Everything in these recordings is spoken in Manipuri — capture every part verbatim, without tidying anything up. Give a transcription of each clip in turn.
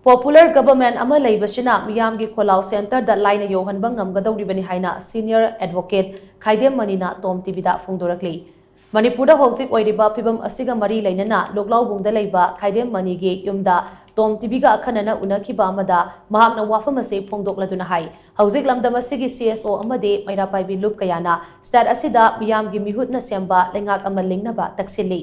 Popular government ꯑꯃ ꯂꯩꯕꯁꯤꯅ ꯃꯤꯌꯥꯝꯒꯤ ꯈꯣꯜꯂꯥꯎ centreꯗ ꯂꯥꯏꯅ ꯌꯧꯍꯟꯕ ꯉꯝꯒꯗꯧꯔꯤꯕꯅꯤ ꯍꯥꯏꯅ senior advocate ꯈꯥꯏꯗꯦꯝ ꯃꯅꯤꯅ ꯇꯣꯝ ꯇꯤꯚꯤꯗ ꯐꯣꯡꯗꯣꯔꯛꯂꯤ꯫ ꯃꯅꯤꯄꯨꯔꯗ ꯍꯧꯖꯤꯛ ꯑꯣꯏꯔꯤꯕ ꯐꯤꯕꯝ ꯑꯁꯤꯒ ꯃꯔꯤ ꯂꯩꯅꯅ ꯂꯣꯛꯂꯥꯎꯕꯨꯡꯗ ꯂꯩꯕ ꯈꯥꯏꯗꯦꯝ ꯃꯅꯤꯒꯤ ꯌꯨꯝꯗ ꯇꯣꯝ ꯇꯤꯚꯤꯒ ꯑꯈꯟꯅꯅ ꯎꯅꯈꯤꯕ ꯑꯃꯗ ꯃꯍꯥꯛꯅ ꯋꯥꯐꯝ ꯑꯁꯤ ꯐꯣꯡꯗꯣꯛꯂꯗꯨꯅ ꯍꯥꯏ, ꯍꯧꯖꯤꯛ ꯂꯝꯗꯝ ꯑꯁꯤꯒꯤ CSO ꯑꯃꯗꯤ ꯃꯩꯔꯥ ꯄꯥꯏꯕꯤ ꯂꯨꯞ ꯀꯌꯥꯅ state ꯑꯁꯤꯗ ꯃꯤꯌꯥꯝꯒꯤ ꯃꯤꯍꯨꯠꯅ ꯁꯦꯝꯕ ꯂꯩꯉꯥꯛ ꯑꯃ ꯂꯤꯡꯅꯕ ꯇꯛꯁꯤꯜꯂꯤ꯫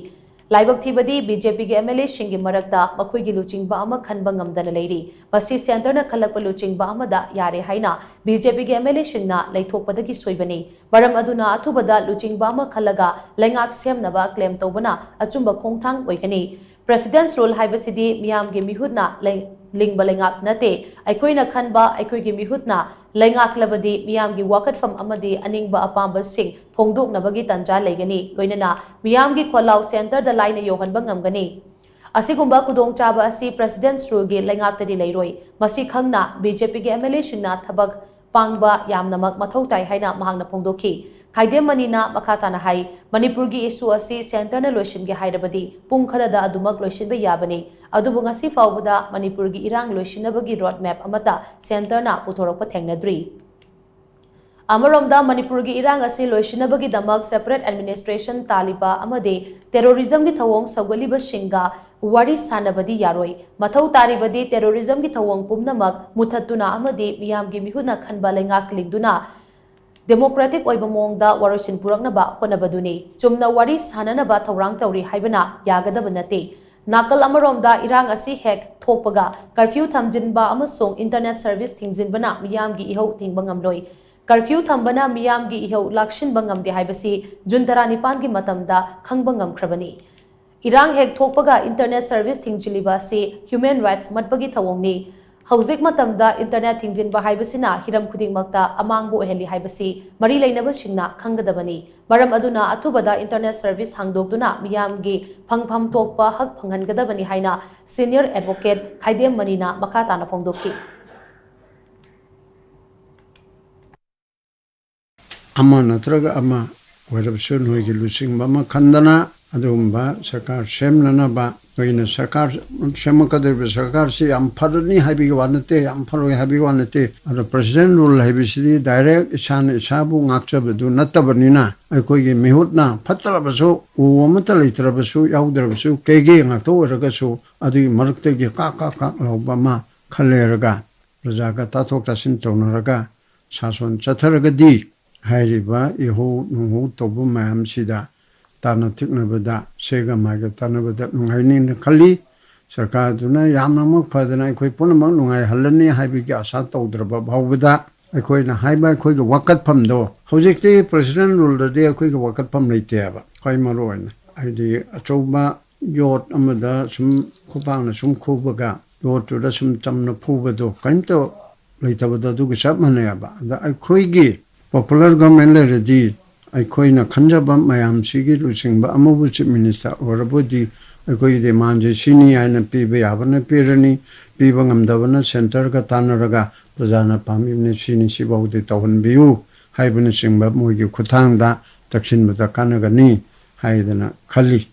ꯂꯥꯏꯕꯛ ꯊꯤꯕꯗꯤ BJPꯒꯤ MLAꯁꯤꯡꯒꯤ ꯃꯔꯛꯇ ꯃꯈꯣꯏꯒꯤ ꯂꯨꯆꯤꯡꯕ ꯑꯃ ꯈꯟꯕ ꯉꯝꯗꯅ ꯂꯩꯔꯤ꯫ ꯃꯁꯤ centreꯅ ꯈꯜꯂꯛꯄ ꯂꯨꯆꯤꯡꯕ ꯑꯃꯗ ꯌꯥꯔꯦ ꯍꯥꯏꯅ BJPꯒꯤ MLAꯁꯤꯡꯅ ꯂꯩꯊꯣꯛꯄꯗꯒꯤ ꯁꯣꯏꯕꯅꯤ꯫ ꯃꯔꯝ ꯑꯗꯨꯅ ꯑꯊꯨꯕꯗ ꯂꯨꯆꯤꯡꯕ ꯑꯃ ꯈꯜꯂꯒ ꯂꯩꯉꯥꯛ ꯁꯦꯝꯅꯕ claim ꯇꯧꯕꯅ ꯑꯆꯨꯝꯕ ꯈꯣꯡꯊꯥꯡ ꯑꯣꯏꯒꯅꯤ꯫ President's rule ꯍꯥꯏꯕꯁꯤꯗꯤ ꯃꯤꯌꯥꯝꯒꯤ ꯃꯤꯍꯨꯠꯅ ꯂꯩ-, ꯂꯤꯡꯕ ꯂꯩꯉꯥꯛ ꯅꯠꯇꯦ꯫ ꯑꯩꯈꯣꯏꯅ ꯈꯟꯕ ꯑꯩꯈꯣꯏꯒꯤ ꯃꯤꯍꯨꯠꯅ ꯂꯩꯉꯥꯛꯂꯕꯗꯤ ꯃꯤꯌꯥꯝꯒꯤ ꯋꯥꯀꯠꯐꯝ ꯑꯃꯗꯤ ꯑꯅꯤꯡꯕ ꯑꯄꯥꯝꯕꯁꯤꯡ ꯐꯣꯡꯗꯣꯛꯅꯕꯒꯤ ꯇꯥꯟꯖꯥ ꯂꯩꯒꯅꯤ, ꯂꯣꯏꯅꯅ ꯃꯤꯌꯥꯝꯒꯤ ꯈꯣꯜꯂꯥꯎ centreꯗ ꯂꯥꯏꯅ ꯌꯧꯍꯟꯕ ꯉꯝꯒꯅꯤ꯫ ꯑꯁꯤꯒꯨꯝꯕ ꯈꯨꯗꯣꯡꯆꯥꯕ ꯑꯁꯤ President's ruleꯒꯤ ꯂꯩꯉꯥꯛꯇꯗꯤ ꯂꯩꯔꯣꯏ꯫ ꯃꯁꯤ ꯈꯪꯅ BJPꯒꯤ MLAꯁꯤꯡꯅ ꯊꯕꯛ ꯄꯥꯡꯕ ꯌꯥꯝꯅꯃꯛ ꯃꯊꯧ ꯇꯥꯏ ꯍꯥꯏꯅ ꯃꯍꯥꯛꯅ ꯐꯣꯡꯗꯣꯛꯈꯤ꯫ ꯈꯥꯏꯗꯦꯝ ꯃꯅꯤꯅ ꯃꯈꯥ ꯇꯥꯅ ꯍꯥꯏ, ꯃꯅꯤꯄꯨꯔꯒꯤ issue ꯑꯁꯤ centreꯅ ꯂꯣꯏꯁꯤꯟꯒꯦ ꯍꯥꯏꯔꯕꯗꯤ ꯄꯨꯡ ꯈꯔꯗ ꯑꯗꯨꯃꯛ ꯂꯣꯏꯁꯤꯟꯕ ꯌꯥꯕꯅꯤ꯫ ꯑꯗꯨꯕꯨ ꯉꯁꯤ ꯐꯥꯎꯕꯗ ꯃꯅꯤꯄꯨꯔꯒꯤ ꯏꯔꯥꯡ ꯂꯣꯏꯁꯤꯟꯅꯕꯒꯤ road map ꯑꯃꯠꯇ centreꯅ ꯄꯨꯊꯣꯔꯛꯄ ꯊꯦꯡꯅꯗ꯭ꯔꯤ꯫ ꯑꯃꯔꯣꯝꯗ ꯃꯅꯤꯄꯨꯔꯒꯤ ꯏꯔꯥꯡ ꯑꯁꯤ ꯂꯣꯏꯁꯤꯟꯅꯕꯒꯤꯗꯃꯛ separate administration ꯇꯥꯜꯂꯤꯕ ꯑꯃꯗꯤ terrorismꯒꯤ ꯊꯧꯑꯣꯡ ꯁꯧꯒꯠꯂꯤꯕꯁꯤꯡꯒ ꯋꯥꯔꯤ ꯁꯥꯟꯅꯕꯗꯤ ꯌꯥꯔꯣꯏ꯫ ꯃꯊꯧ ꯇꯥꯔꯤꯕꯗꯤ terrorismꯒꯤ ꯊꯧꯑꯣꯡ ꯄꯨꯝꯅꯃꯛ ꯃꯨꯊꯠꯇꯨꯅ ꯑꯃꯗꯤ ꯃꯤꯌꯥꯝꯒꯤ ꯃꯤꯍꯨꯠꯅ ꯈꯟꯕ ꯂꯩꯉꯥꯛ ꯂꯤꯡꯗꯨꯅ democratic ꯑꯣꯏꯕ ꯃꯑꯣꯡꯗ ꯋꯥꯔꯣꯏꯁꯤꯟ ꯄꯨꯔꯛꯅꯕ ꯍꯣꯠꯅꯕꯗꯨꯅꯤ꯫ ꯆꯨꯝꯅ ꯋꯥꯔꯤ ꯁꯥꯟꯅꯅꯕ ꯊꯧꯔꯥꯡ ꯇꯧꯔꯤ ꯍꯥꯏꯕꯅ ꯌꯥꯒꯗꯕ ꯅꯠꯇꯦ꯫ ꯅꯥꯀꯜ ꯑꯃꯔꯣꯝꯗ ꯏꯔꯥꯡ ꯑꯁꯤ ꯍꯦꯛ ꯊꯣꯛꯄꯒ curfew ꯊꯝꯖꯤꯟꯕ ꯑꯃꯁꯨꯡ internet service ꯊꯤꯡꯖꯤꯟꯕꯅ ꯃꯤꯌꯥꯝꯒꯤ ꯏꯍꯧ ꯊꯤꯡꯕ ꯉꯝꯂꯣꯏ꯫ Curfew ꯊꯝꯕꯅ ꯃꯤꯌꯥꯝꯒꯤ ꯏꯍꯧ ꯂꯥꯛꯁꯤꯟꯕ ꯉꯝꯗꯦ ꯍꯥꯏꯕꯁꯤ ꯖꯨꯟ ꯇꯔꯥꯅꯤꯄꯥꯟꯒꯤ ꯃꯇꯝꯗ ꯈꯪꯕ ꯉꯝꯈ꯭ꯔꯕꯅꯤ꯫ ꯏꯔꯥꯡ ꯍꯦꯛ ꯊꯣꯛꯄꯒ internet service ꯊꯤꯡꯖꯤꯜꯂꯤꯕ ꯑꯁꯤ human rights ꯃꯠꯄꯒꯤ ꯊꯧꯑꯣꯡꯅꯤ꯫ ꯍꯧꯖꯤꯛ ꯃꯇꯝꯗ internet ꯊꯤꯡꯖꯤꯟꯕ ꯍꯥꯏꯕꯁꯤꯅ ꯍꯤꯔꯝ ꯈꯨꯗꯤꯡꯃꯛꯇ ꯑꯃꯥꯡꯕ ꯑꯣꯏꯍꯜꯂꯤ ꯍꯥꯏꯕꯁꯤ ꯃꯔꯤ ꯂꯩꯅꯕꯁꯤꯡꯅ ꯈꯪꯒꯗꯕꯅꯤ꯫ ꯃꯔꯝ ꯑꯗꯨꯅ ꯑꯊꯨꯕꯗ internet service ꯍꯥꯡꯗꯣꯛꯇꯨꯅ ꯃꯤꯌꯥꯝꯒꯤ ꯐꯪꯐꯝ ꯊꯣꯛꯄ ꯍꯛ ꯐꯪꯍꯟꯒꯗꯕꯅꯤ ꯍꯥꯏꯅ senior advocate ꯈꯥꯏꯗꯦꯝ ꯃꯅꯤꯅ ꯃꯈꯥ ꯇꯥꯅ ꯐꯣꯡꯗꯣꯛꯈꯤ꯫ ꯑꯃ ꯅꯠꯇ꯭ꯔꯒ ꯑꯃ ꯑꯣꯏꯔꯕꯁꯨ ꯅꯣꯏꯒꯤ ꯂꯨꯆꯤꯡꯕ ꯑꯃ ꯈꯟꯗꯅ ꯑꯗꯨꯒꯨꯝꯕ ꯁꯔꯀꯥꯔ ꯁꯦꯝꯅꯅꯕ ꯑꯩꯈꯣꯏꯅ ꯁꯔꯀꯥꯔ ꯁꯦꯝꯃꯛꯀꯗꯧꯔꯤꯕ ꯁꯔꯀꯥꯔꯁꯤ ꯌꯥꯝ ꯐꯔꯅꯤ ꯍꯥꯏꯕꯒꯤ ꯋꯥ ꯅꯠꯇꯦ, ꯌꯥꯝ ꯐꯔꯣꯏ ꯍꯥꯏꯕꯒꯤ ꯋꯥ ꯅꯠꯇꯦ꯫ ꯑꯗꯣ president rule ꯍꯥꯏꯕꯁꯤꯗꯤ direct ꯏꯁꯥꯅ ꯏꯁꯥꯕꯨ ꯉꯥꯛꯆꯕꯗꯨ ꯅꯠꯇꯕꯅꯤꯅ, ꯑꯩꯈꯣꯏꯒꯤ ꯃꯤꯍꯨꯠꯅ ꯐꯠꯇ꯭ꯔꯕꯁꯨ, ꯎ ꯑꯃꯠꯇ ꯂꯩꯇ꯭ꯔꯕꯁꯨ, ꯌꯥꯎꯗ꯭ꯔꯕꯁꯨ, ꯀꯩꯒꯤ ꯉꯥꯛꯇ ꯑꯣꯏꯔꯒꯁꯨ, ꯑꯗꯨꯒꯤ ꯃꯔꯛꯇꯒꯤ ꯀꯥꯛ ꯀꯥꯛ ꯀꯥꯛ ꯂꯥꯎꯕ ꯑꯃ ꯈꯜꯂꯦꯔꯒ ꯄ꯭ꯔꯖꯥꯒ ꯇꯥꯊꯣꯛ ꯇꯥꯁꯤꯟ ꯇꯧꯅꯔꯒ ꯁꯥꯁꯣꯟ ꯆꯠꯊꯔꯒꯗꯤ, ꯍꯥꯏꯔꯤꯕ ꯏꯍꯧ ꯅꯨꯡꯍꯧ ꯇꯧꯕ ꯃꯌꯥꯝꯁꯤꯗ ꯇꯥꯟꯅ ꯊꯤꯛꯅꯕꯗ, ꯁꯦꯒ ꯃꯥꯏꯒ ꯇꯥꯟꯅꯕꯗ ꯅꯨꯡꯉꯥꯏꯅꯤꯅ ꯈꯜꯂꯤ꯫ ꯁꯔꯀꯥꯔꯗꯨꯅ ꯌꯥꯝꯅꯃꯛ ꯐꯗꯅ ꯑꯩꯈꯣꯏ ꯄꯨꯝꯅꯃꯛ ꯅꯨꯡꯉꯥꯏꯍꯜꯂꯅꯤ ꯍꯥꯏꯕꯒꯤ ꯑꯁꯥ ꯇꯧꯗ꯭ꯔꯕ ꯐꯥꯎꯕꯗ, ꯑꯩꯈꯣꯏꯅ ꯍꯥꯏꯕ ꯑꯩꯈꯣꯏꯒꯤ ꯋꯥꯀꯠꯐꯝꯗꯣ, ꯍꯧꯖꯤꯛꯇꯤ president ruleꯗꯗꯤ ꯑꯩꯈꯣꯏꯒꯤ ꯋꯥꯀꯠꯐꯝ ꯂꯩꯇꯦꯕ꯫ ꯈ꯭ꯋꯥꯏ ꯃꯔꯨ ꯑꯣꯏꯅ, ꯍꯥꯏꯗꯤ, ꯑꯆꯧꯕ ꯌꯣꯠ ꯑꯃꯗ ꯁꯨꯝ ꯈꯨꯄꯥꯛꯅ ꯁꯨꯝ ꯈꯨꯕꯒ ꯌꯣꯠꯇꯨꯗ ꯁꯨꯝ ꯆꯝꯅ ꯐꯨꯕꯗꯣ ꯀꯔꯤꯝꯇ ꯂꯩꯇꯕꯗꯣ ꯑꯗꯨꯒ ꯆꯞ ꯃꯥꯟꯅꯩꯕ꯫ ꯑꯗ ꯑꯩꯈꯣꯏꯒꯤ popular government ꯂꯩꯔꯗꯤ, ꯑꯩꯈꯣꯏꯅ ꯈꯟꯖꯕ ꯃꯌꯥꯝꯁꯤꯒꯤ ꯂꯨꯆꯤꯡꯕ ꯑꯃꯕꯨ chief minister ꯑꯣꯏꯔꯕꯗꯤ, ꯑꯩꯈꯣꯏꯒꯤ demandꯁꯦ ꯁꯤꯅꯤ ꯍꯥꯏꯅ ꯄꯤꯕ ꯌꯥꯕꯅ ꯄꯤꯔꯅꯤ, ꯄꯤꯕ ꯉꯝꯗꯕꯅ centreꯒ ꯇꯥꯟꯅꯔꯒ ꯄ꯭ꯔꯖꯥꯅ ꯄꯥꯝꯃꯤꯕꯅ ꯁꯤꯅꯤ, ꯁꯤꯐꯥꯎꯗꯤ ꯇꯧꯍꯟꯕꯤꯌꯨ ꯍꯥꯏꯕꯅꯆꯤꯡꯕ ꯃꯣꯏꯒꯤ ꯈꯨꯠꯊꯥꯡꯗ ꯇꯛꯁꯤꯟꯕꯗ ꯀꯥꯟꯅꯒꯅꯤ ꯍꯥꯏꯗꯅ ꯈꯜꯂꯤ꯫